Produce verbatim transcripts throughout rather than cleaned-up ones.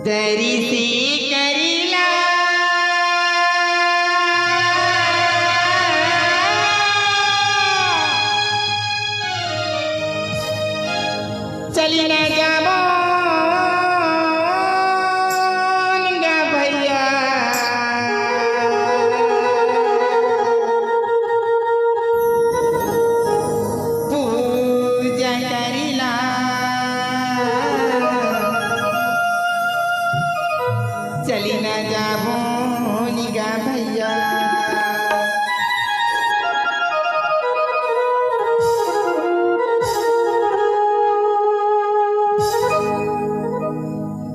तरिसी करिला। चली ना जाबो निंदा भैया। पूजा करिला। चली ना जाबो निंदा भैया।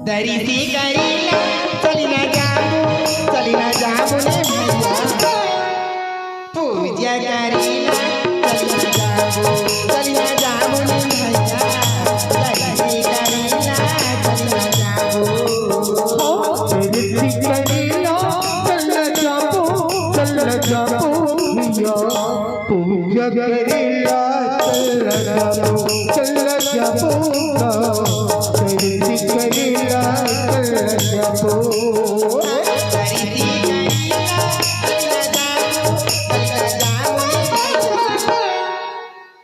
दरिसी करिला, चली ना जाबो, चली ना जाबो रे भैया। पूजा करिला, चली ना जाबो, चली ना जाबो रे भैया। दरिसी करिला, चली ना जाबो। दरिसी करिला, चली ना जाबो, चली ना जाबो भैया। पूजा करिला, चल जाबो, चल जाबो, करिला, चल जाबो।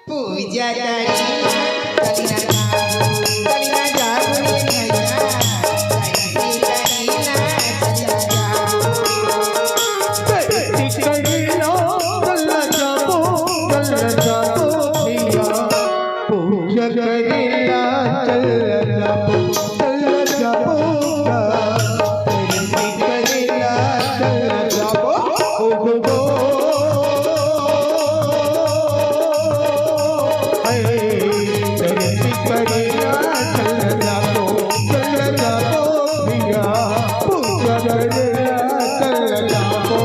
पूजा करिला, चल जाबो, चल जाबो भैया। करिला, चल जाबो, चल जाबो भैया। पूजा करिला, चल जाबो, चल जाबो। करिला, चल जाबो। ओ हो हो। हाय, करिला, चल जाबो, चल जाबो भैया। पूजा करिला, चल जाबो।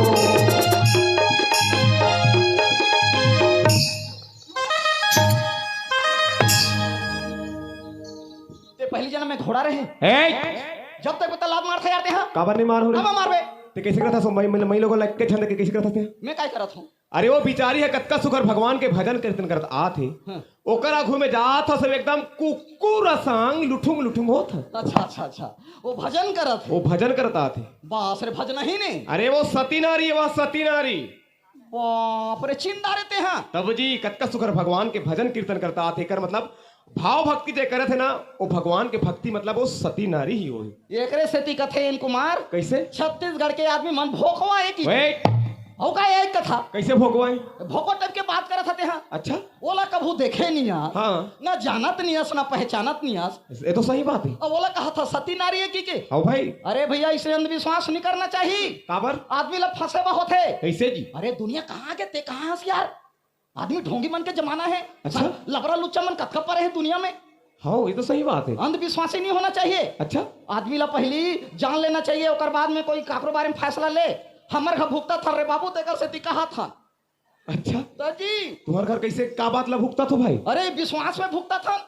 ते पहली जन्म में घोड़ा रहे। ए! जब तक बता लात मारथे यार ते, हाँ? काबर नहीं मार हो रे? काबर मारबे? ते कैसे करता सो? मैं, मैं, मैं लोगों लाइक के छंद के कैसे करता थे? मैं काय करत हूँ? अरे वो बिचारी हे, कतका सुघर भगवान के भजन कीर्तन करत आत हे। हाँ। ओकर आघू में जात हो सब एकदम कुकुर असांग लुठुंग लुठुंग होत हे। अच्छा, अच्छा, अच्छा। वो भजन करत हे। वो भजन करत आत हे। बास रे, भजन ही नहीं। अरे वो सती नारी हे, वो सती नारी। बाप रे, चिंदा रे ते हा। तब जी, कतका सुघर भगवान के भजन कीर्तन करत आत हे, एकर मतलब भाव भक्ति जे करत हे ना, वो भगवान के भक्ति, मतलब वो सती नारी ही होही। एकरे सेती कथे एन कुमार, कैसे? छत्तीसगढ़ के आदमी मन भोकवा हे कि। Wait। हो का ये कथा? कैसे भोकवा हे? भोकवा type के बात करत हे ते हा। अच्छा। ओला कभू देखे नहीं आस। हाँ। ना जानत नहीं आस, ना पहचानत नहीं आस। ये तो सही बात हे। अब ओला कहा था सती नारी हे कि के? हाँ भाई। अरे भैया, इसे अंधविश्वास नहीं करना चाहिए। काबर? आदमी ला फंसे बा होथे। कैसे जी? अरे दुनिया कहाँ के ते कहाँ आस यार? आदमी ढोंगी मन के जमाना हे। अच्छा। लबरा लुच्चा मन कतका परे हे दुनिया में। हाँ, ये तो सही बात हे। अंधविश्वासी नहीं होना चाहिए। अच्छा। आदमी ला पहली जान लेना चाहिए, ओकर बाद में कोई काकरो बारे में फैसला ले। हमर घर भुगता था रे बाबू, तेकर सेती कहा था। अच्छा। तो जी। तुम्हार घर कैसे, का बात ला भुगता थो भाई? अरे विश्वास में भुगता था।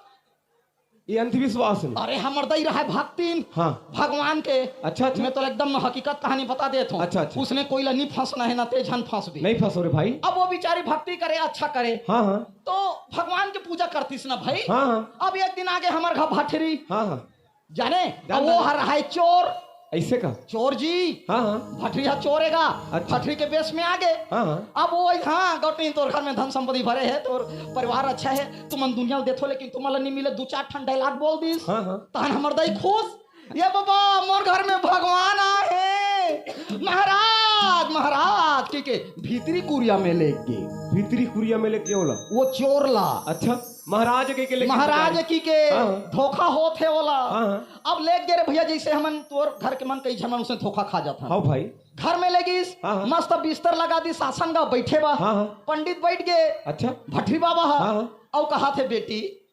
ये अंधविश्वास हे। अरे हमर दाई रहा हे भक्तिन। हाँ। भगवान के। अच्छा, अच्छा। मैं तो एकदम हकीकत कहानी बता देत हूँ। अच्छा, अच्छा। उसने कोई ला नहीं फंसना हे, ना ते झन फंसबे। नहीं फंसो रे भाई। अब वो बिचारी भक्ति करे, अच्छा करे। हाँ, हाँ। तो भगवान के पूजा करतीस ना भाई। हाँ, हाँ। अब एक दिन आगे हमर घर भठरी। हाँ, हाँ। जाने, जान अब वो जान। हर है चोर। ऐसे का? चोर जी। हाँ, हाँ। भठरी हा चोर हे गा। अच्छा। भठरी के बेस में आगे। हाँ, हाँ। अब वो, हाँ, गौटी तोर घर में धन संपत्ति भरे हे, तोर परिवार अच्छा हे, तुमन दुनिया ल देथो, लेकिन तुमन ला नहीं मिले, दू चार ठन dialogue बोल दिस। हाँ, हाँ। तहन हमर दाई खुश, ये बाबा, मोर घर में भगवान आए हे, महाराज, महाराज, के, के भीतरी कुरिया में लेग गे। भीतरी कुरिया में लेग गे ओला? वो चोर ला। अच्छा। महाराज के, के लेके महाराज की के हाँ। धोखा होत हे ओला। हाँ, हाँ। अब लेग गे रे भैया, जैसे हमन तोर घर के मन कई झन मन उसने धोखा खा जात हन। हाँ भाई। घर में ले गिस, हाँ, हाँ। मस्त बिस्तर लगा दिस, आसन गा बैठे बा। हाँ, हाँ। पंडित बैठ गे। अच्छा। भठरी बाबा हा। हाँ, हाँ। अउ कहा थे, "बेटी,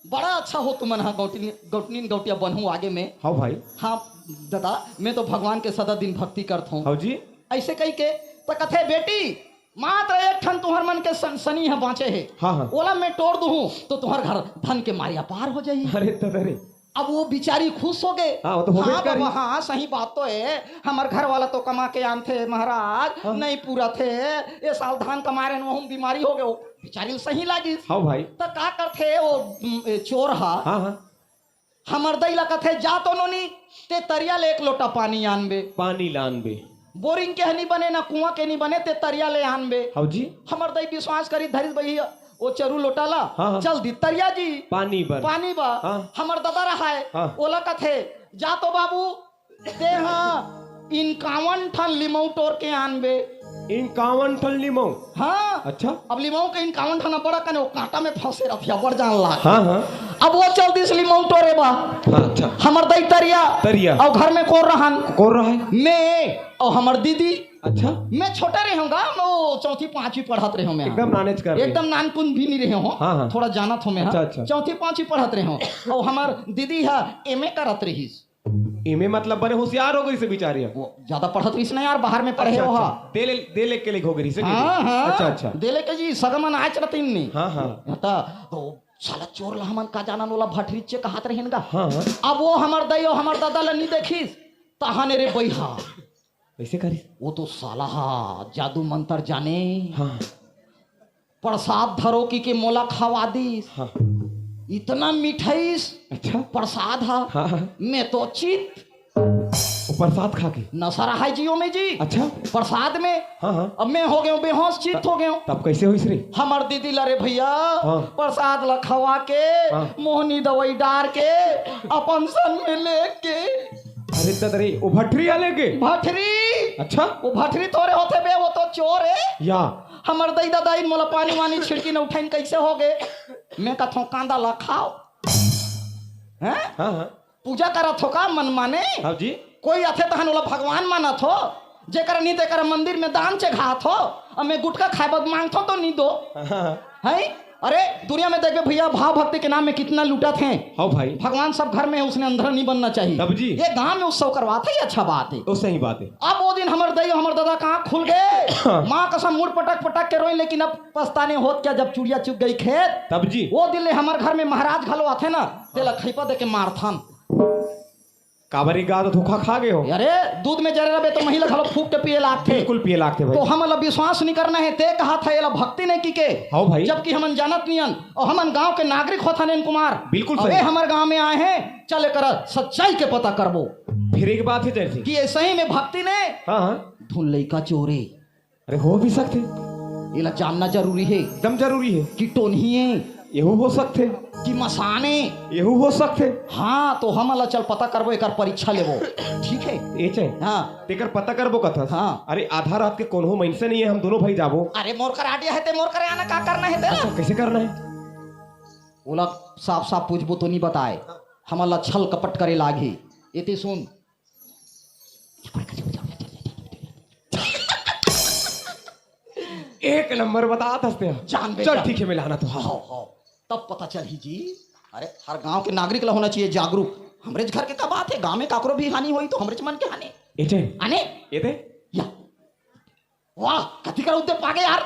बड़ा अच्छा हो तुमन हा, गौटनी, गौटनीन गौटिया बनहू आगे में।" हाँ भाई। हाँ दादा, मैं तो भगवान के सदा दिन भक्ति करत हूँ। हाँ जी। ऐसे कही के, तो कथे, "बेटी, मात्र एक ठन तुहर मन के सन-, सनी ह बाँचे हे। हाँ, हाँ। ओला मैं टोर दुहूँ, तो तुहर घर धन के मारे अपार हो जाही।" अरे, तो अरे। अब वो बिचारी खुश हो गे। हाँ, वो तो होबे हाँ, करी। बाबा, हाँ, सही बात तो हे। हमर घर वाला तो कमा के आनथे, महाराज, हाँ। नहीं पूरा थे। ये साल धान कमा रहे, वहूँ बीमारी हो गे। वो बिचारी ल सही लागिस। हाँ, भाई। तो का करथे वो, उम, ए, चोर हा? हाँ, हाँ। हमर दई ला कथे, "जा तो नोनी, ते तरिया ले एक लोटा पानी आनबे।" पानी लानबे। बोरिंग के ह नी बने, ना कुआं के नी बने, ते तरिया ले आनबे। हव जी। हमर दई विश्वास करी धरिस भई, ओ चरू लोटा ला, हाँ, हाँ। चल दी तरिया जी। पानी बर। पानी बर। हाँ। हमर ददा रहाय, हाँ। ओला कथे, "जा तो बाबू, ते ह इंकावन ठन लिमऊ टोर के आनबे।" इंकावन ठन लिमऊ? हाँ। अच्छा। अब लिमऊ के इंकावन ठन बड़ा कने, ओ कांटा में फंसे रथे, अब्बड़ जान लाग। हाँ, हाँ। अब ओ चल दिस लिमऊ टोरे बा। हाँ, अच्छा। हमर दई तरिया। तरिया। अउ घर में कोन रहन? कोन रहय? मैं अउ हमर दीदी। अच्छा। मैं छोटे रहेंव गा, मैं ओ चौथी पांचवी पढ़त रहेंव मैं। एकदम नानेच कर रहे। एकदम नानकुन भी नहीं रहेंव। हाँ, हाँ। थोड़ा जानत हों मैं, अच्छा, हाँ। अच्छा। चौथी पांचवी पढ़त रहेंव। अउ हमर दीदी ह एमए करत रहिस। एमए मतलब बने होशियार हो गइस बिचारी। वो ज्यादा पढ़त रहिस ना यार, बाहर में पढ़े अच्छा, हो, अच्छा। हाँ। दे ले, दे ले के लिख हो गइस, हाँ, हाँ। अच्छा, अच्छा। दे ले के जी, सगा मन आयच रतिन नी। हाँ, हाँ। त, तो साला चोर ला हमन का जानन, ओला भठरीचे कहत रहेन गा। हाँ, हाँ। अब वो हमर दई अउ हमर ददा ला नी देखिस, तहाने रे बइहा। कइसे करिस? वो तो साला हा जादू मंतर जाने। हाँ। प्रसाद धरो कि के मोला खवा दिस। हाँ। इतना मिठाइस अच्छा। प्रसाद हा। हाँ, हाँ। मैं तो चित। वो प्रसाद खा के? नशा रहाय जियो में जी। अच्छा। प्रसाद में। हाँ, हाँ। अब मैं हो गेंव बेहोश, चित हो गेंव। तब कइसे होइस रे? हमर दीदी ला रे भइया, हाँ। प्रसाद ला खवा के, हाँ। मोहनी दवाई डार के, अपन संग में लेके। अरे ददा रे, वो भठरी वाले के? भठरी। अच्छा। वो भठरी थोरे होथे बे, वो तो चोर हे। या। हमर दई ददा इन मोला पानी वानी छिड़किन, उठाइन कइसे हो गे? मैं कथों कांदा ला खाव। हैं? हाँ, हाँ। पूजा करत हो का मन माने? हाँ जी। कोई आथे तहन ओला भगवान मानत हो? जेकर नी तेकर मंदिर में दान चघात हो? अब मैं गुटखा खाय बर मांगथों तो नी दो। हाँ, हाँ। हैं? अरे, दुनिया में देखबे भइया, भाव भक्ति के नाम में कितना लूटत हें। हाँ भाई। भगवान सब घर में हे, उसने अंधरा नहीं बनना चाहिए। तब जी। ये गांव में उत्सव करवात हे, ये अच्छा बात हे। तो सही बात हे। अब वो दिन हमर दई, हमर ददा के आँख खुल गे। हाँ। माँ कसम मुड़ पटक पटक के रोइन, लेकिन अब पछताने होत क्या जब चुड़िया चुग गई खेत। तब जी। वो दिन ले हमर घर में महाराज घलो आथे ना, तेला खइपा दे के मारथन। काबर गा तो धोखा खा गे हो। अरे, दूध में जरे रहिबे तो मही ला घलो फूंक के पिए लागथे। बिल्कुल पिए लागथे भाई। तो हमन ला विश्वास नहीं करना हे, ते कहत हे एला भक्ति नहीं की के। हाँ भाई। जबकि हमन जानत नहीं हन, अउ हमन गांव के नागरिक होथन एन कुमार। बिल्कुल अबे सही। हमर गांव में आए हें, चल एकर सच्चाई के पता करबो। फिर एक बात हे जैसे कि ये सही में भक्ति ने हाँ, हाँ। धुन लइका चोरे। अरे, हो भी सकथे। एला जानना जरूरी हे। एकदम जरूरी हे। कि टोनही ए। एहू हो सकथे। कि मसान ए। एहू हो सकथे। हाँ, तो हमन ला चल पता करबो, एकर परीक्षा लेबो। ठीक हे? ए चे। हाँ। तेकर पता करबो कथस। हाँ। अरे, आधा रात के कोनो मइनसे नहीं हे, हम दोनों भाई जाबो। अरे, मोर कर आइडिया हे, ते मोर कर आना का करना हे तेला? अच्छा, कइसे करना हे? ओला साफ साफ पूछबो तो नहीं बताय। हमन ला छल कपट करे लागही। एती सुन। एक नंबर बतात हस ते। जान बे, चल जान। ठीक हे, मैं लानत हों। हाँ, हाँ। तब पता चलही जी। अरे, हर गांव के नागरिक ला होना चाहिए जागरूक। हमरेच घर के का बात हे, गांव में काकरो भी हानि होही तो हमरेच मन के हानि। ए चे। आने? ए ते? या। वाह, कति कर उद्दे पागे यार।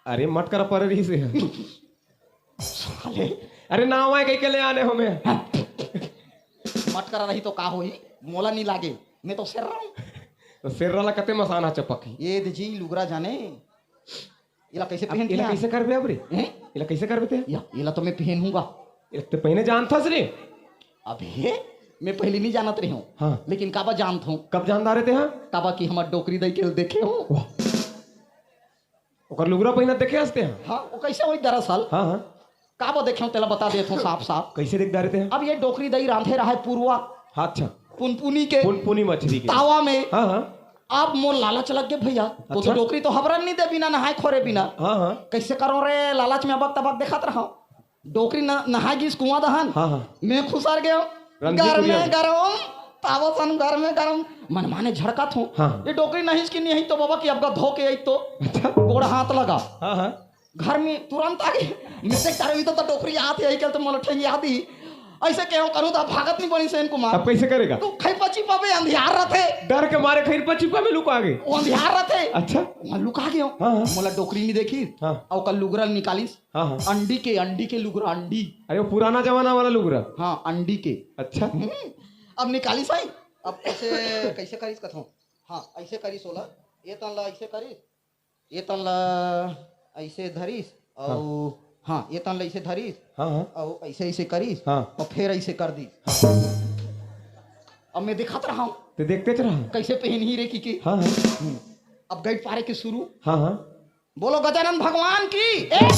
अरे, मटकरा परे रहिसे। साले। अरे, नाव आय कहिके ले आने हों मैं। मटकरा रही तो का होही? मोला नी लागे, मैं तो सेर्रा हूँ। तो सेर्रा ला कते मसान हा चपकही। ए दे जी, लुगरा जाने। एला कइसे अब पहनथे एला यार? कइसे करबे अब रे? हैं? एला कइसे करबे ते? या, एला तो मैं पहनहूँगा। एला ते पहने जानथस रे? अबे, मैं पहली नहीं जानत रहे हूँ। हाँ। लेकिन काबा जानत हूँ। कब जान डारे ते हा? काबा कि हमर डोकरी दई के देखे हूँ। वाह। ओकर लुगरा पहिना देखे हस ते हा? हाँ, वो कइसे होही दरअसल? हाँ, हाँ। काबा देखे हूँ, तेला बता देत हूँ साफ साफ। कइसे देख डारे ते हा? अब ये डोकरी दई रांधे रहाय पुरवा। हाँ, अच्छा। पुनपुनी के। पुनपुनी मछरी के। तावा में। हाँ, हाँ। अब मोर लालच लग गे भइया। तो, अच्छा। तो डोकरी तो हबरन नहीं दे बिना नहाय खोरे बिना। हाँ, हाँ। कइसे करों रे, लालच में अबक तबक देखत रहों। डोकरी न-, नहाय गिस कुआं दहन। हाँ, हाँ। मैं खुसर गेंव। रंधी घर कुड़िया में में। गरम, तावा सन घर में गरम। मन माने झड़कत हूँ। हाँ। ये डोकरी नहिस कि नहीं तो बाबा कि अब धो के आई तो। अच्छा। गोड़ हाथ लगा। हाँ, हाँ। घर में तुरंत आ गे। मैं देख डारे हूँ तो, तो डोकरी आत हे, यही के तो मोला ठेंगिया दी। अइसे केहेंव करहूँ तो भागत नहीं बनिस एन कुमार। अब कइसे करेगा? तो खइपा छिपा में अंधियार रथे। डर के मारे खइपा छिपा में लुका गे। वो अंधियार रथे। अच्छा। वहाँ लुका गेंव। हाँ, हाँ। मोला डोकरी नहीं देखिस। हाँ। अउ ओकर लुगरा निकालिस। हाँ, हाँ। अंडी के, अंडी के लुगरा, अंडी। अरे, वो पुराना जमाना वाला लुगरा। हाँ, अंडी के। अच्छा। हम्म, अब निकालिस हे। अब कइसे, कइसे करिस कथों? हाँ, अइसे करिस ओला। ए तन ला अइसे करिस, ए तन ला अइसे धरिस, हाँ। अउ हाँ, ये तन ल ऐसे धरिस, हाँ हाँ अउ ऐसे ऐसे करिस, हाँ। अउ फेर ऐसे कर दिस। अब मैं दिखत रहा हूँ ते देखते रहा। कैसे पहनी रे की के। हाँ हाँ अब गैट पारे के शुरू। हाँ हाँ। बोलो गजानन भगवान की एक।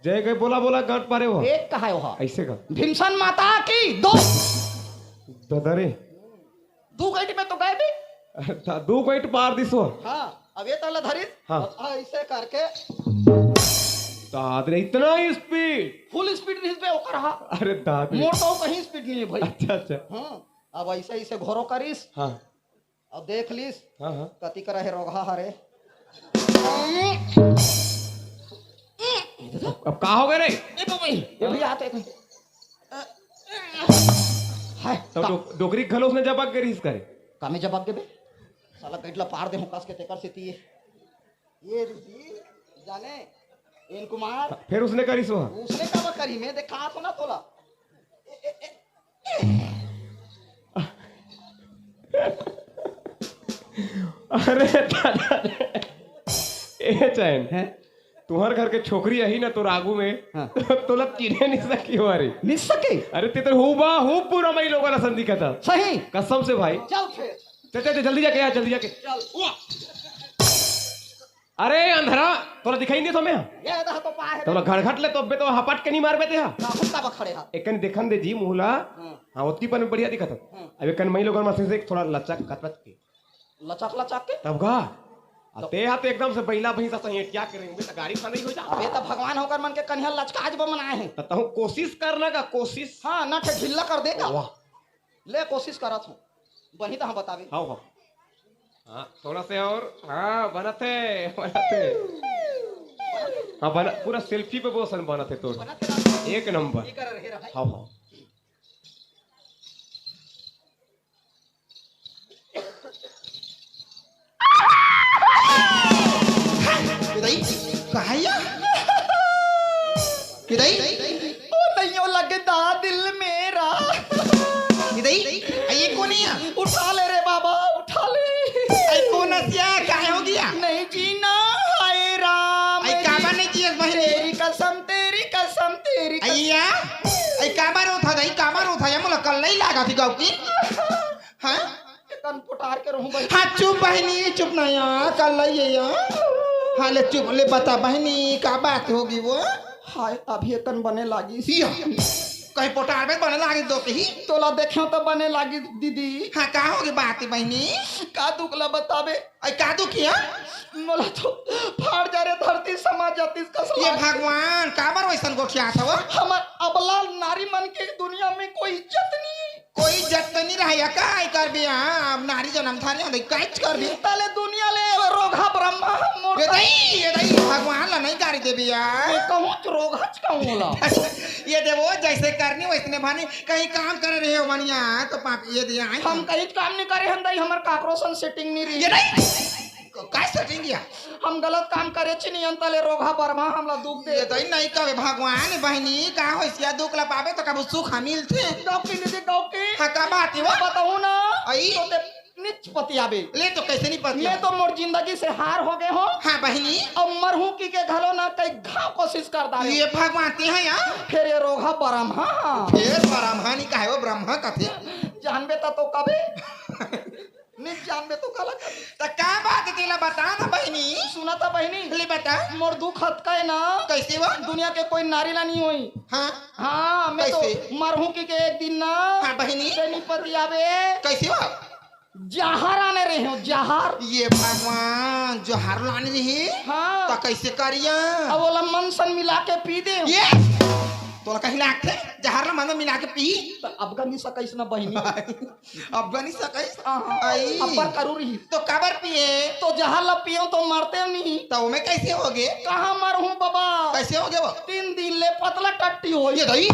जय गए बोला बोला गांठ पारे हो। एक कहा है वहा। ऐसे का। भीमसन माता की दो। ददरे। दो गैट में तो गए भी। अरे दा- दो गैट पार दिस हो। हाँ, अब ये तन ल धरिस। हाँ। अब ऐसे करके दादरे इतना ही स्पीड। फुल स्पीड रिस बे ओकर हा। अरे दादरे। मोर तो कहीं स्पीड नहीं है भाई। अच्छा अच्छा। हाँ, अब ऐसे ऐसे घोरो करिस। हाँ। अब देख लिस। हाँ हाँ। कति करा है रोगहा हरे। अब का हो गए रे? ए बाबा, ये भी आते हैं। हाय, तो का, डो, डोकरी घलो उसने जबक के रिस करे। कामे जबक के बे। साला गैट ला पार दे हूँ कस के तेकर से तिये। ये रिसी जाने एन कुमार। फिर उसने करिस हो। उसने का करी मैं देखा तो ना तोला। अरे दादा रे। ए चैन। हैं? तुहर घर के छोकरी अही ना तोर आगू में। हाँ। तोला चिन्हे नहीं सकी हो अरे। मिस सके। अरे ते तो हूबा हूब पूरा मई लोगन असन दिखत ह। सही। कसम से भाई। चल फिर। चल चल चल, जल्दी जाके आ, जल्दी जाके। चल। अरे अंधरा, तोला दिखाई नहीं तो मैं। ये दह तो पाए है। तोला घड़घट ले तो अब्बे तो हपट के नहीं मारबे ते हा। ना हुक्का बखड़े हा। एकन देखन दे जी मुहला। हाँ। हाँ, ओतकी पर में बढ़िया दिखत ह। हाँ। अब एकन मई लोगन मसीन से थोड़ा लचक कतरत के। लचक लचक के। तब का? अब ते हा तो एकदम से बैला भैंसा सही क्या करेंगे तो गाड़ी खाना ही हो जा। अबे तो भगवान होकर मन के कन्हैया लचका आज बनाए हैं। तो तहु कोशिश करना का कोशिश। हाँ, ना ठे ढिल्ला कर देगा। वाह। ले कोशिश करत हूँ। बनी तो हम बतावे। हाँ हाँ। हाँ, थोड़ा से और। हाँ, बनत है, बनत है। हाँ, बना, पूरा सेल्फी पे वो सन बनत है तोर। बना तेरा एक नंबर। ये कर रहे रहा। हाँ हाँ। किदई, कहाँ या? किदई, ओ नैयो लगदा दिल मेरा। किदई, ये कोन या? उठा ले रे बाबा, उठा ले। आई कोन असिया, काय हो गया? नहीं जीना, हाय राम। आई काबर नहीं जियस बहरे? तेरी कसम, तेरी कसम, तेरी कसम। अइया, आई काबर होता दई, काबर होता या? मोला कल नहीं लागा थी गाँव की। हाँ? कन पुटार के रहूं भाई। हाँ, चुप बहनी, चुप ना या, कल नहीं ये या। हाँ, ले चुप, ले बता बहनी, का बात होगी वो? हाय, अभी कन बने लागी। या, कहीं पोटार में बने लागे दो कहीं। तोला देखे तो बने लागी दीदी। हाँ, का होगी बात बहनी? का दुख ला बताबे? आई का दुख या? मोला तो फाड़ जा रे धरती समाज जातिस कस ये लाग। भगवान, काबर वैसन गोठियात हव? हमर अबला नारी मन के दुनिया में कोई इज्जत नहीं है। कोई इज्जत तो नहीं रहा या का? आई कर भी हाँ, अब नारी जन्म था नहीं, काच कर भी। ताले दुनिया ले रोगहा ब्रह्मा मोर। ये दई, ये दई, भगवान ला नहीं गारी देबे या। मैं कहूँ तो रोगहा च कहूँ ला। ये दे वो जैसे करनी वैसने भानी, कहीं काम करे रहे हो बनिया तो पाप ये दे आई। हम कहीं काम नहीं करे हम दई, हमर काकरो सन सेटिंग नहीं रही। ये दई, काय सेटिंग या? हम गलत काम करे च नहीं अंता ले रोगहा ब्रह्मा हमला दुख दे। ये दई नहीं कहे भगवान बहनी, का हो सिया दुख ला पावे तो कबू सुख मिलथे। गाँव की दीदी गाँव की। हाँ, का बात है वो? बताऊँ ना। आई। तो ते निच पतियाबे। ले तो कैसे नहीं पति? मैं तो मोर जिंदगी से हार हो गए हो। हाँ बहनी। अब मरहूँ की के घलो ना कई घाव कोशिश कर डारे। ये भगवान ते हैं यार। फिर ये रोगहा ब्रह्मा। फिर ब्रह्मा नहीं कहे वो ब्रह्मा कथे। जानबे त तो कबे। नहीं जानबे तो काला कबे। तो का बात है तेला बता ना बहनी। सुना था बहनी। ले बता। मोर दुख हतका है ना। कैसे वो? दुनिया के कोई नारी ला नहीं होई। हाँ। हाँ, मैं तो कैसे? मरहूँ की के एक दिन ना। हाँ बहनी। ते नहीं पतियाबे। कैसे वो? जहर आने रहे हो, जहर। ये भगवान, जहर लाने रही। हाँ। तो कैसे करिया? अब ओला मन सन मिला के पी दे। ये तोला कहीं लागथे जहर ला मन मिला के पी। तो अब गनी सकैस ना बहिनी। अब बनी सकैस। हाँ, हाँ। आई। अब पर करू रही। तो काबर पिए? तो जहर ला पियो तो मरते नहीं। तो मैं कैसे हो गए? कहाँ मरहूँ बाबा? कैसे हो गए वो? तीन दिन ले पतला टट्टी हो। ये दई।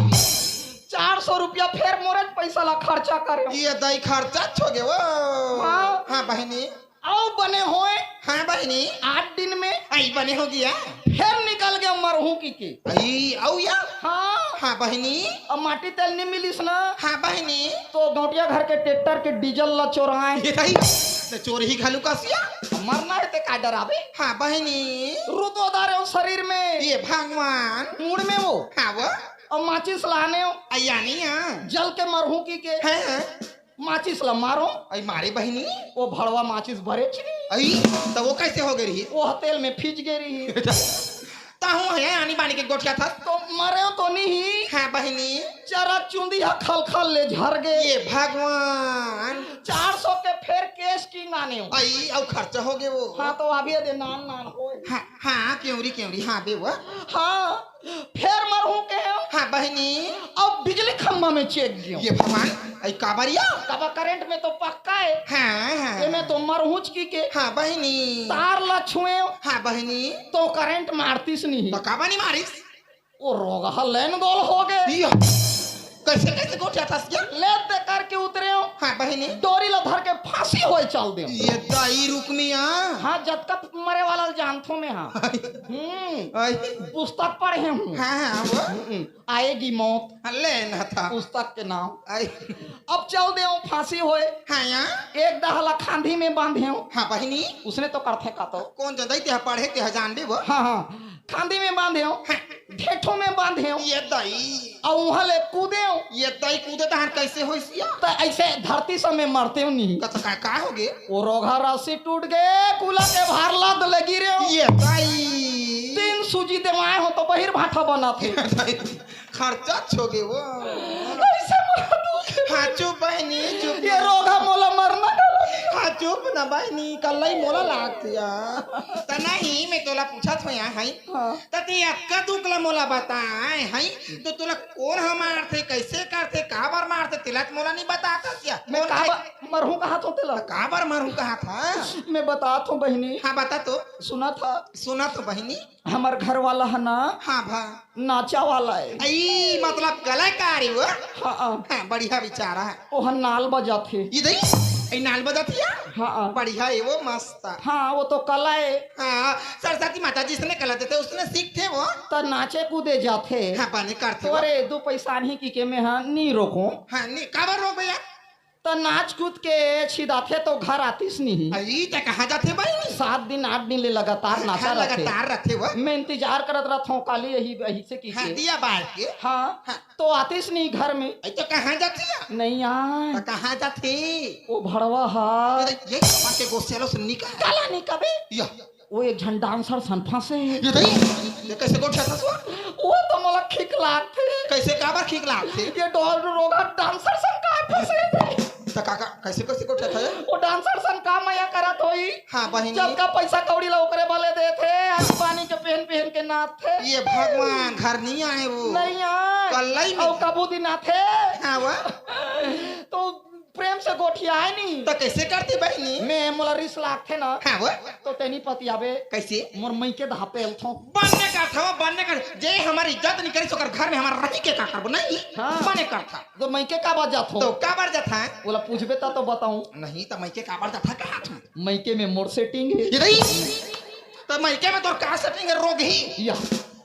चार सौ रुपया फेर मोरे पैसा ला खर्चा करे। ये दई खर्चा हो गए वो। हाँ। हाँ बहनी। आओ बने होए। हाँ बहनी। आठ दिन में आई बने हो गया। फेर निकल गए मरहूँ की के। आई, आओ या। हाँ। हाँ बहनी। अब माटी तेल नहीं मिलिस ना। हाँ बहनी। तो गौटिया घर के ट्रैक्टर के डीजल ला चोराए। ये दई। तो चोर ही घालू का सिया। मरना हे ते का डराबे? हाँ बहिनी। रुतोदा रेहेंव शरीर में। ये भगवान। मुड़ में वो। हाँ वो। अउ माचिस लाने हो। अइया नहीं हाँ। जल के मरहूँ कहिके। हाँ, हाँ। माचिस ला मारों। अई मारे बहिनी। वो भड़वा माचिस भरे छी। अई, त वो कइसे हो गे रही? वो तेल में फिज गे रही। ताहू हे आनी बानी के गोठियाथस। तो मरेंव तो नहीं। हाँ बहिनी। चरा चुंदी हा खलखल ले झर गे। ये भगवान। चार सौ के फेर केस किंग आने हो। अई, अउ खर्चा हो गे वो। हाँ, तो अभी दे नान नान होय। हाँ, हाँ, केवरी, केवरी, हाँ बे वो। हाँ, फेर मरहूँ कहेंव। हाँ बहिनी। अउ बिजली खंभा में चेक गेंव। ये भगवान, अई काबर या? काबर करंट में तो पक्का हे। हाँ, हाँ। एमे तो मरहूँच कहिके। हाँ बहिनी। तार ला छुएंव। हाँ बहिनी। तो करंट मारतिस नहीं। तो काबर नहीं मारिस? वो रोगहा लेन गोल हो गे। या। कइसे, कइसे गोठियाथस या? लेत दे करके उतरेंव। हाँ बहिनी। डोरी ला धर के फांसी होय चल देंव। ये दाई रुकमिया। हाँ, जतका मरे वाला ल जानथों मैं हाँ। हम्म। अई। पुस्तक पढ़े हूँ। हाँ, हाँ, वो। हम्म, आएगी मौत। हाँ, ले ना था। पुस्तक के नाम। अई। अब चल देंव फांसी होय। हाँ, या। एक डहा ला खांधी में बांधेंव। हाँ, बहिनी। उसने तो करथे का तो। कोन जदई ते हा पढ़े ते हा जान बे वो। हाँ, हाँ। खांधी में बांधेंव। हाँ। ढेठो में बांधेंव। ये दाई। अउ उहाँ ले कूदेंव। ये दाई कूदे तहान कइसे होइस या? त अइसे धरती समे मरतेंव नहीं। का, का, का हो गे? वो रोगहा रस्सी टूट गे, कुला के भार लाद ले गिरेंव। ये दाई। तीन सूजी देवाए हों तो बहिर भाठा बनत हे। खर्चा हो गे वो। अइसे मरत हो। हाँ, चुप बहिनी, चुप। ये रोगहा मोला मरना का लगे। हाँ, चुप ना बहिनी, कल्लई मोला लागत या। त नहीं, मैं तोला पूछत हों या, हई। हाँ। त ते अतका दुख ला मोला बताए, हई? तो तोला कोन ह मारथे, कइसे करथे, काबर मारथे, तेला त मोला नहीं बताथस या। मैं कोन काबर मरहूँ कहत हों तेला? त काबर मरहूँ कहत हस? मैं बतात हों बहिनी। हाँ, बता तो। सुनत हस? सुनत हों बहिनी। हमर घर वाला ह ना। हाँ भा। नाचा वाला हे। अई, मतलब कलाकार हे वो? हाँ। हाँ, बढ़िया विचार हे। वो ह नाल बजाथे। ये दई, अई नाल बजाथे या? हाँ। बढ़िया हे वो, मस्त। हाँ, वो तो कला हे। हाँ, सरस्वती माता जिसने कला देथे, उसने सीखथे वो। त नाचे कूदे जाथे। हाँ, बने करथे वो। तोरे दू पैसा नहीं कहिके मैं हा नहीं रोकों। हाँ, नहीं, काबर रोकबे या? त नाच कूद के छिदाथे तो घर आतिस नहीं। अई, त कहाँ जाथे बहिनी? सात दिन, आठ दिन ले लगातार नाचा हाँ, रथे। लगातार रथे वो। मैं इंतजार करत रथों, काली यही, यही से की हाँ, के। दिया बार के। हाँ, हाँ। तो आतिस नहीं घर में। अई, तो कहाँ जाथे या? नहीं आए। त कहाँ जाथे? वो भड़वा हा। ये, ये कहाँ के गोसेलो से निकल। काला नहीं कबे। या। वो एक झन डांसर सन फंसे हे। ये दई, ये कइसे गोठियाथस वो? वो तो मोला खिक लागथे। कइसे, काबर खिक लागथे? ये डोल रोगहा डांसर सन का फंसे हे। त का, का, कइसे, कइसे गोठियाथे? वो डांसर सन का मया करत होही। हाँ, बहिनी। जतका पैसा कौड़ी ला ओकरे बले देथे, आनी बानी के पहन पहन के नाचथे। ये भगवान, घर नहीं आए वो। नहीं आए। कल्लई में। अउ कभू दिन आथे। हाँ, वो। तो प्रेम से गोठियाए नहीं। त कइसे करथे बहिनी? मैं मोला रिस लागथे ना। हाँ वो। तो तेनी पतियाबे। कइसे? मोर मइके दहा पेलथों। बन्ने करथों, बन्ने कर। जे हमर इज्जत नहीं करिस, ओकर घर में हमर रही के का करबो? नहीं। हाँ। बन्ने करथों। तो मइके काबर जाथों? तो काबर जाथों? ओला पूछबे त तो बताऊं। नहीं त मइके काबर जाथों कहत हूँ। मइके में मोर सेटिंग हे। ये दई। त मइके में तोर का सेटिंग हे, रोगही? या,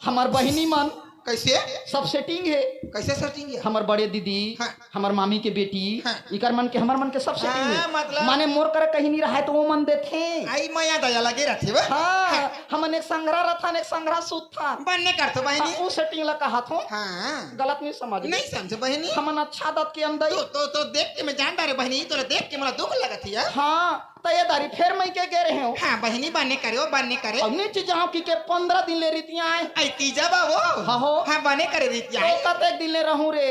हमर बहिनी मन कइसे? सब सेटिंग हे। कइसे सेटिंग हे? हमर बड़े दीदी, हाँ। हमर मामी के बेटी, हाँ। इकर मन के, हमर मन के सब सेटिंग हे। हाँ, मतलब माने मोर करा कहीं नहीं रहय त वो मन देथे। अई मया दया लगे रथे वो। हाँ, हाँ। हमन एक संघरा रथन, एक संघरा सुतथन। बन्ने करथों बहिनी। हाँ, वो सेटिंग ला कहत हों। हाँ। गलत नहीं समझ। नहीं समझे बहिनी। हमन अच्छा दत के अंदर। तो, तो, तो देख के मैं जान डारे बहिनी, तोला देख के मोला दुख लगत हे। हाँ। त ये दारी फेर मइके गे रहेंव। हाँ, बहिनी, बने करे हो, बने करे। अब नीचे जाओ कि के पंद्रह दिन ले रितियाए। अई तीजा बा वो? हाँ हो। हाँ, बने करे रितियाए। तो कतेक दिन ले रहूं रे?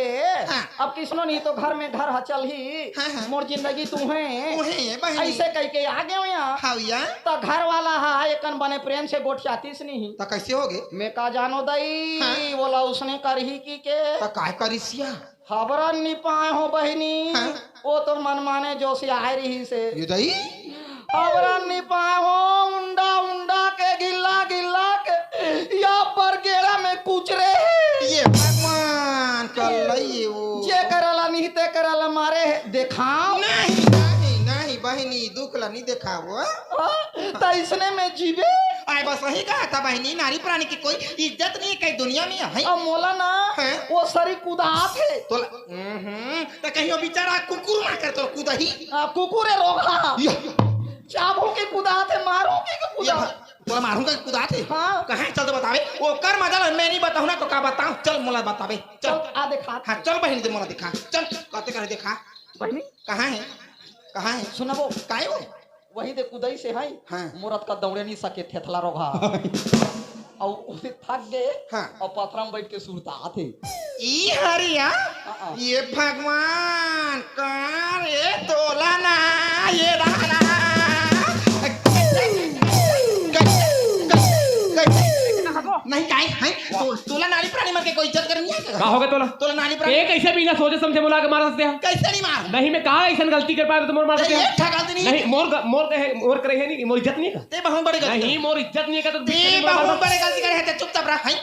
हाँ। अब किसनो नहीं तो घर में घर ह चलही। हाँ, हाँ। मोर जिंदगी तू हे। तू हे, बहिनी। अइसे कहिके आ गेंव या। हाँ, या। त घर वाला हा एकन बने प्रेम से गोठियातिस नहीं। त कइसे हो गे? मैं का जानो दई, हाँ। वोला उसने करही कि के। त काय करिस या? हबरन नि पाए हो बहिनी, हाँ। वो तो मनमाने जोशी आए रहिसे। ये दई? हबरन नि पाए हो, उंडा उंडा के, गिल्ला गिल्ला के, या बरगेड़ा में कुचरे हे। ये भगवान, कल्लई हे वो। जे करा ला नहीं, ते करा ला मारे हे, देखाओ। नहीं, नहीं, नहीं बहिनी, दुख ला नहीं देखाओ। हाँ, त इसने में जीबे। आय बस वही कहा था बहिनी, नारी प्राणी की कोई इज्जत नहीं है कहीं दुनिया में, है? अब मोला ना, हाँ? वो सरी कुदात हे। तो ल-, हम्म, त कहीं वो बेचारा कुकुर ना कर तो कुदही। आ, कुकुर हे रोगहा। या। चाबो के कुदाथे, मारो के, के ये कुदा। भा-, तोला मारूंगा कि कुदाथे? हाँ। कहाँ चल तो बतावे? ओकर मजा ल मैं नहीं बताहूँ ना तो का बताहूँ? चल मोला बतावे। चल। चल, आ देखा। हाँ, चल बहिनी दे मोला देखा। चल, कते करे देखा। बहिनी? कहाँ है? कहाँ है? सुनबो। काय वो? वही दे कुदई से है। हाँ। मोरत का दौड़े नहीं सके, थेथला रोगा। अउ उसे थक गए। हाँ। अउ पथरा में बैठ के सुरता आथे। ई हरिया? हाँ, हाँ। ये भगवान, का रे तोला ना, ये दाना। नहीं, काय है? तो, तोला नाली प्राणी मन के कोई इज्जत करनी है क्या? का हो गया तोला? तोला नाली प्राणी ए, कैसे बिना सोचे समझे मोला के मार सकते हैं? कैसे नहीं मार? नहीं, मैं कहाँ ऐसा गलती कर पाया तो मोर मार सकते हैं? एक ठा गलती नहीं। नहीं, मोर ग-, मोर कहे, मोर करे है नहीं, मोर इज्जत नहीं है का? ते बहुत बड़ी गलती नहीं, करे। मोर इज्जत नहीं है का तो ते बीच में मोर बहुत मार बड़ी गलती करे है, ते चुपचाप रह, हैं?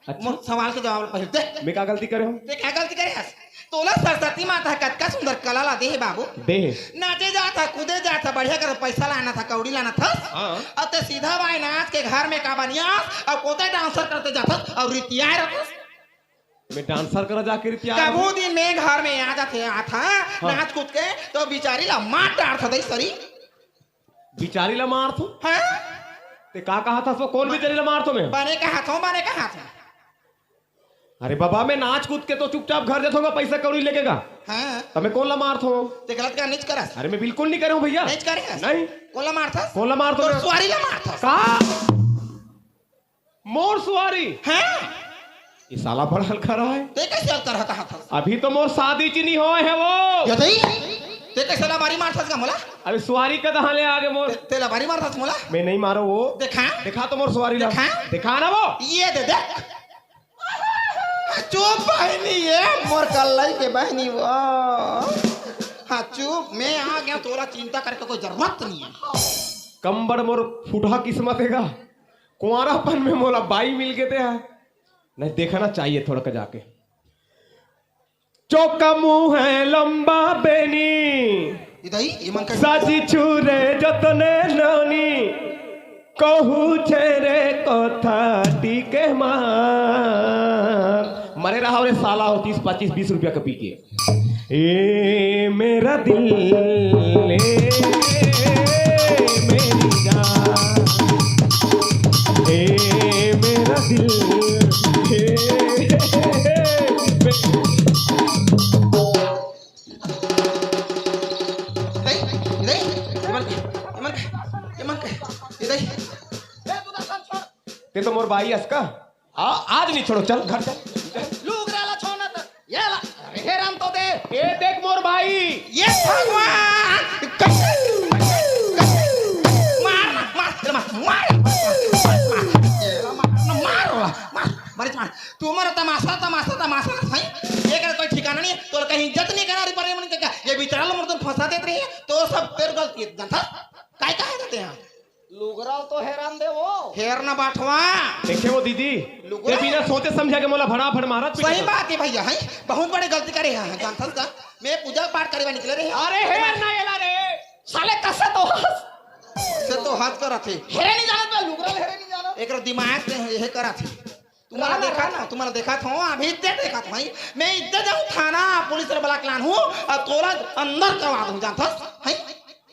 अच्छा। मोर सवाल के जवाब पहले दे। मैं का गलती करे हूँ? ते का गलती करे हस? तोला सरस्वती माता ह कतका सुंदर कला ला दे हे बाबू। दे हे। नाचे जात ह, कूदे जात ह, बढ़िया कर पैसा लाना था, कौड़ी लाना था। हाँ। अब ते सीधा बाई नाच के घर में का बनियास, अब कोते डांसर करते जात हस, और रितियाए रहत हस। मैं डांसर करा जाके रितियाए कभू रहूं? दिन में घर में आ जाथे, आत ह, हाँ। नाच कूद के, तो बिचारी ला मार डारत ह दई सरी। बिचारी ला मारथो? हाँ? ते का कहा था सो? कौन बिचारी ला मारथो मैं? बने कहा थो, बने कहा थो। अरे बाबा, मैं नाच कूद के तो चुपचाप घर जाथों, पैसा कौड़ी लेके गा। हाँ। तो मैं कौन ला मारथो? ते गलत काम नहीं करस। अरे मैं बिल्कुल नहीं करे हूँ भैया। नहीं करे हस? नहीं। कौन ला मारथस? कौन ला मारथो तोर मैं? सुवारी ला मारथस। का? मोर सुवारी? हाँ। ये साला बड़ा हल्का रहा है। ते कैसे हल्का रहता हाथ? अभी तो मोर शादी ची नहीं होए है वो। ये दई? ते कैसे लबारी मारथस का मोला? अबे सुवारी का कहाँ ले आगे मोर? ते, ते लबारी मारथस मोला? मैं नहीं मारो वो। देखा? देखा तो मोर सुवारी ला। देखा? देखा ना वो। ये दे देख। चुप बहिनी, ये मोर कल्लई के बहिनी वो। हाँ चुप, मैं आ गया, तोला चिंता करके कोई जरूरत नहीं है। कम बड़ मोर फूटहा किस्मत है का? कुंवारापन में मोला बाई मिल गे ते हा। नहीं, देखना चाहिए थोड़ा का जाके। चोका मुँह है लंबा बेनी, इदाई, ये मन का साजी छुरे जतने नोनी, कहू छेरे कथा टीके मार। मरे रहा रे साला हो तीस, पच्चीस, बीस रुपया का पी के। ए मेरा दिल, ए मेरी जान, ए मेरा दिल, ए मेरी नहीं, नहीं, ये मन के, ये मन के, ये मन के, ये नहीं। ते तो मोर बाई अस का। आ, आज नहीं छोड़ो, चल घर चल। लुगरा ला छोना त, ये ला, अरे हेरान तो दे। ए देख मोर बाई। ये भगवान, कैसे, कैसे, मार, मार, मार, मार, मार, मार, मार, मार, मार, मार, मार, मार, मार, मार, मार, मार, मार, तू मर तमाशा, तमाशा, तमाशा, सही? ये कर कोई ठिकाना नहीं है, तो कहीं इज्जत नहीं करा रही, पर ये मन के क्या? ये बेचारा लोग मर्दन फंसा देते रहे, तो सब तेरे गलती है, जानता? काय कहा जाते हैं? लुगरा तो हेरान दे वो। हेर ना बाठवा। देखे वो दीदी, लुगरा? ये बिना सोचे समझे के मोला भड़ाभड़ मारत सही पीटत। बात है भैया, है? बहुत बड़ी गलती करे हैं, जानता का? मैं पूजा पाठ करे निकले रहे। अरे हेर ना एला रे। साले कसे तो हंस। से तो हंस कर रथे। हेरे नहीं जानत बे, लुगरा हेरे नहीं जानत। एक दिमाग से यह करा थी। तुम्हारा ना, देखा ना। था, तुम्हारा देखा था, अभी इतने देखा था भाई। मैं इतने जाऊँ थाना, पुलिस ला बला के लान हूँ, और तोला अंदर करवा दूँ, जानता है?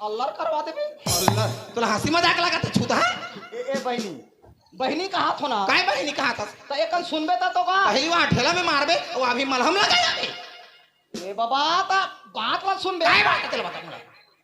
अल्लर करवा देबे। अल्लर। तोला हंसी मजाक लगा था, छूता है? ए, ए, बहिनी। बहिनी कहा थो ना? काय बहिनी कहा था? तो एकन सुनबे ता तो का? पहली बार ठेला में मारबे, वो अभी मलहम लगा जाबे। ए बाबा, ता बात ला सुनबे। काय बात है, चलो बता, बोला।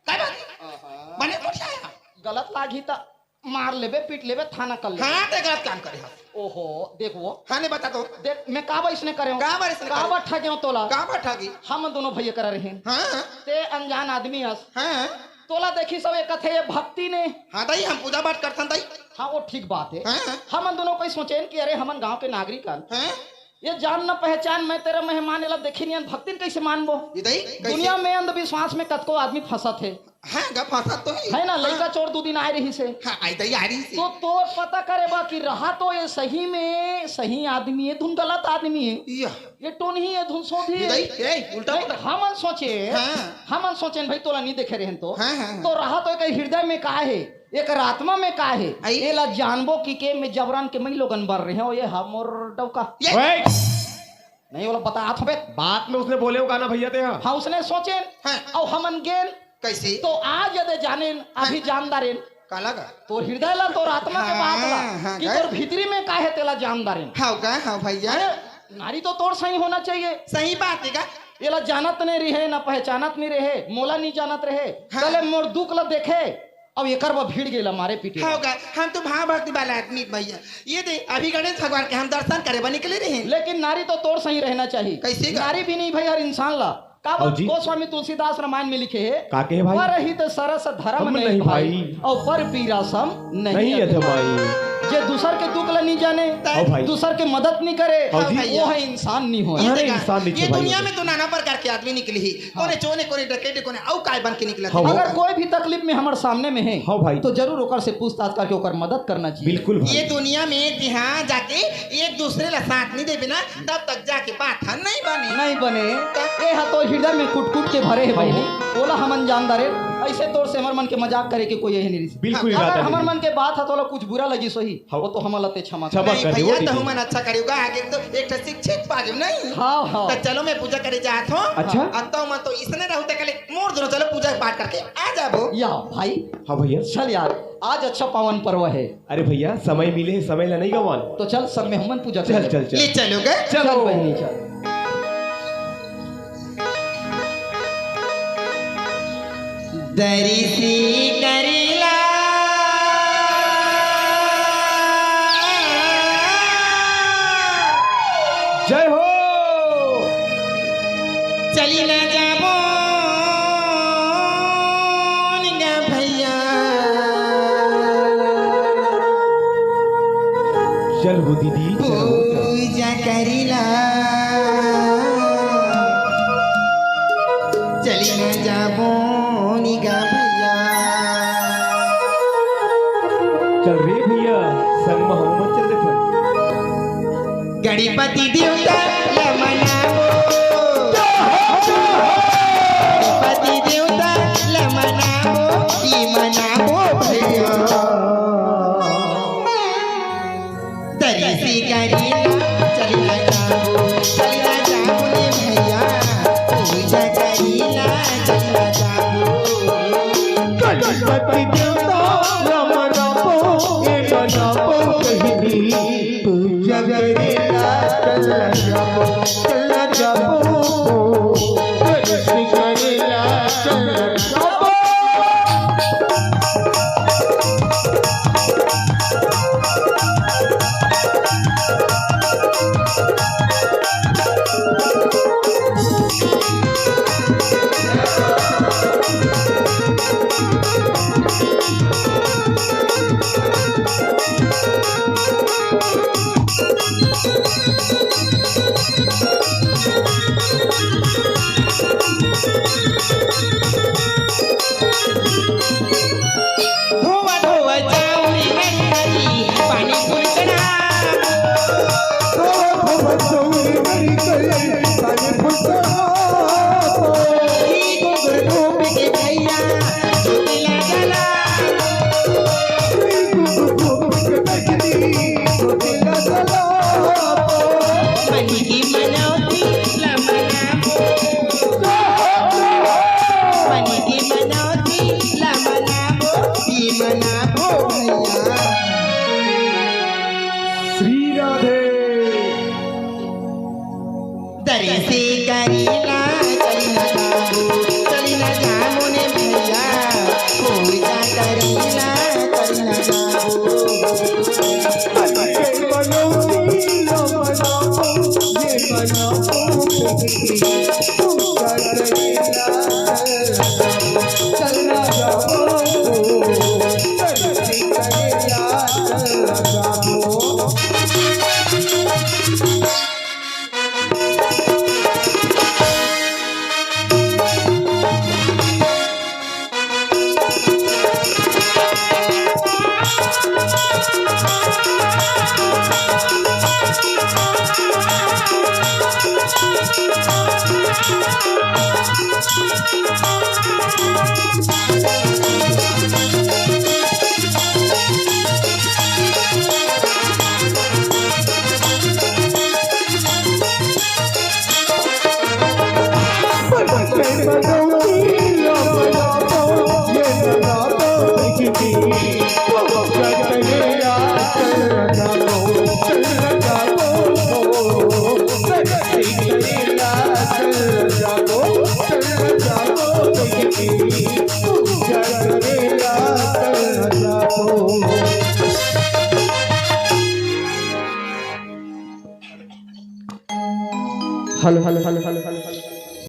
काय बात है? आहा। बने थोड़ी आया। गलत लागी ता मार लेबे, पीट लेबे, थाना कर लेबे। हाँ, ते गलत काम करे हस। ओहो, देख वो। हाँ, नहीं बता तो। देख, मैं का बार इसने करे हूँ? का बार इसने का करे? बार ठगे हूँ तोला? का बार ठगी? हम दोनों भैया करा रहे हैं। हाँ। ते अनजान आदमी हस। हाँ। तोला देखी सब एक कथे ये भक्ति ने। हाँ, ताई, हम पूजा पाठ करथन, ताई। हाँ, वो ठीक बात है। हाँ। हमन दोनों कोई सोचेन कि अरे, हमन गांव के नागरिक हन। हाँ। ये जान न पहचान, मैं तेरा मेहमान, एला देखी नहीं, भक्तिन कैसे मानबो? ये ताई, कैसे? दुनिया में अंधविश्वास में कतको आदमी फंसत है। हाँ, गा फंसत तो है। है ना, हाँ। लइका चोर दू दिन आए रही से। हाँ, आई ताई, आ रही से। तो तोर पता करे बा कि रहा तो ये सही में सही आदमी है, धुन गलत आदमी है। या। ये टोनही है, धुन सोधी ये है। ताई, ए, उल्टा नहीं, पकड़। हमन सोचे, हाँ। हमन सोचेन भाई तोला नहीं देखे रहन तो। हाँ, हाँ, हाँ। तो रहा तो एक हृदय में का है, एक आत्मा में का है, आई। एला जानबो कि के में जबरन के मई लोगन बर रहे हो, ये हमर डौका। ये। ओए! नहीं, वो लोग बता, आप बे। बात में उसने बोले होगा ना भैया ते, हाँ। हाँ, उसने सोचेन, हाँ। और हमन गेन, कइसे? तो आज यदि जानेन, अभी हाँ। जान डारेन। काला गा? तोर हृदय ला, तोर आत्मा के बात ला, हाँ, हाँ, कि गा? तोर भीतरी में का हे, तेला जान डारेन। हव गा, हव भइया। अरे, नारी तो तोर सही होना चाहिए। सही बात हे गा। एला जानत नइ रहे, ना पहचानत नइ रहे, मोला नइ जानत रहे। हाँ। तले मोर दुख ला देखे, अब एकर बर भिड़ गेला मारे पीटे ला। हव गा, हम तो भाव भक्ति वाला आदमी भइया। ये दे, अभी गणेश भगवान के हम दर्शन करे बर निकले रहे। लेकिन नारी तो तोर सही रहना चाहिए। कइसे गा? नारी भी नइ भई हर इंसान ला। काबर? हव जी। गोस्वामी तुलसीदास रामायण में लिखे हे, का कहे भाई? "पर हित सरस धरम हम नहीं नहीं भाई, भाई। अउ पर पीरा सम नहीं नहीं अधमाई।" अधमाई। जे दूसर के दुख ला नइ जाने, हव भाई। दूसर के मदद नइ करे, हव जी। वो ह इंसान नइ होय। ये अरे देखा, इंसान नइ ये छे भाई। दुनिया में तो नाना प्रकार के आदमी निकले ही। हाँ। कोने चोर हे, कोने डकैत हे, कोने अउ काय बन के निकलत हे। हाँ, अगर हाँ। कोई भी तकलीफ में हमर सामने में हे, हाँ भाई। तो जरूर ओकर से पूछताछ करके ओकर मदद करना चाहिए। बिल्कुल भाई। ये दुनिया में जहाँ जाके एक दूसरे ला साथ नइ देबे ना, तब तक जाके बात ह नइ बने। नइ बने। तब ये ह तो हृदय में कुट-कुट के भरे हे हाँ, बहिनी। हाँ। ओला हमन जान डारेन, अइसे तोर से हमर मन के मजाक करे के कोई यही नइ रहिस। बिल्कुल हाँ, इरादा अगर हमर नइ। मन के बात ह तोला कुछ बुरा लगिस होही, हाँ। वो तो हमन ला ते क्षमा क्षमा कर। नहीं कर दे, वो भइया, दीदी। तो हमन अच्छा करेव गा, आगे तो एक ठो शिक्षित पागे नहीं। हाँ, हाँ। तो चलो मैं पूजा करे जात हूँ। अच्छा। अब तो मैं तो इसने रहू तक ले मोर दोनों चलो पूजा पाठ करके आ जाबो। या भाई। हाँ भइया। चल यार, आज अच्छा पावन पर्व हे। अरे भइया, समय मिले हे, समय ला नइ गवान। तो चल, सब में हमन पूजा चल, कर ले। चल, चल। ले चलो गा। चलो। चल बहिनी, चल। दरिसी करेला। जय हो। चली ना जाबो निगा भइया। चल हो दीदी, चल हो, चल। पूजा करेला। चली ना जाबो निगा भइया। चल रे भइया, संग म हमन चल देथन। गणपति देवता ल मनाबो। गणपति देवता ल मनाबो, ई मनाबो भइया। दरिसी करेला, चली ना जाबो, चली ना जाबो रे भइया, पूजा करेला, चली ना जाबो। गणपति देवता ल मनाबो, ए मनाबो बहिनी, पूजा करेला, चली ना जाबो, चली ना जाबो। दरिसी करेला, चली ना जाबो। धोवा धोवा चाउरी नरी नरी, पानी फूल चढ़ा। धोवा धोवा चाउरी नरी नरी, पानी फूल चढ़ा। ई गोबर धोप के भइया, ज्योति ला जला। ई गोबर धोप के भइया, ज्योति ला जला। मन की मनौती ला मनाबो। मन की मनौती ला मनाबो, ई मनाबो भइया। श्री राधे। दरिसी करेला, चली ना जाबो, चली ना जाबो ने भइया, पूजा करेला, चली ना जाबो। Hello, hello, hello, hello, hello.